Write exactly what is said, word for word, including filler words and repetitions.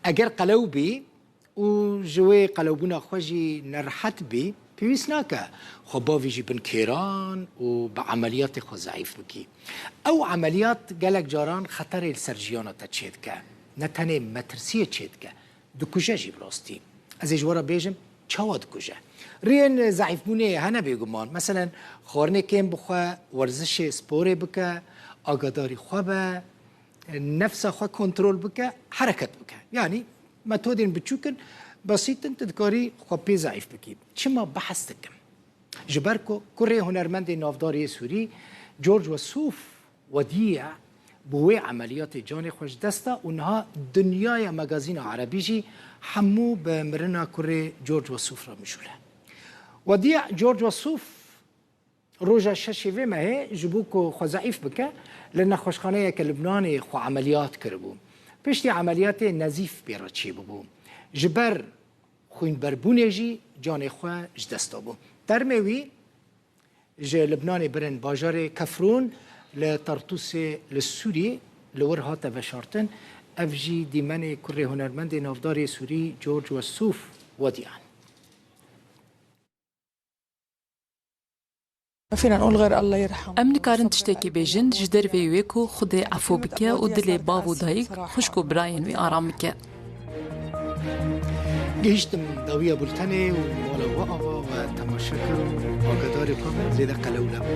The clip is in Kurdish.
Eger qelew bî û ji wê qelewbûna xwe jî nerehet bî, pêwîst nake xwe bavîjî bin kêran û bi emeliyatê xwe zeîf bikî. Ew emeliyat gelek caran xeterê li ser jiyana te çêdike. Ne tenê metirsiyê çêdike, dikuje jî bi rastî. Ez ê ji we re bêjim, çawa dikuje? Riyên zeîfbûnê hene bêguman. Meselen, xwarinê kêm bixwe, werzişê sporê bike, agadarî xwe be, nefsa xwe kontrol bike, hereket bike. Yanî metodên biçûk in, besît in, tu dikarî xwe pê zeîf bikî. Çima behs dikim? Ji ber ku kurê hunermendê navdar yê Sûrî, George Wesûf Wedî ye, bi wê emeliyatê canê xwe ji dest da û niha dinyaya megazîna erebî jî hemû bi mirina kurê George Wesûf re mijûl e. Wedî George Wesûf roja şeşê vê mehê ji bo ku xwe zeîf bike, li nexweşxaneyeke Libnanê xwe emeliyat kiribû. Piştî emeliyatê nezîf pê re çêbûbû. Ji ber xwînberbûnê jî canê xwe ji dest dabû. Termê wî ji Libnanê birin bajarê Kefrûn li Tartûsê li Sûrî li wir hate veşartin. Ev jî dîmenê kurê hunermendê navdarê Sûrî George Wesûf Wediyan. ما فينا نقول غير الله يرحمه. Em nikarin tiştekî bêjin ji derveyî wê ku Xwedê efû bike û dilê bav û dayik, xwişk û birayên wî aram bike. Gihîştim dawiya bultenê û mala we ava we temaşe kir û agadarê xwe bû, zêde qelew nebû.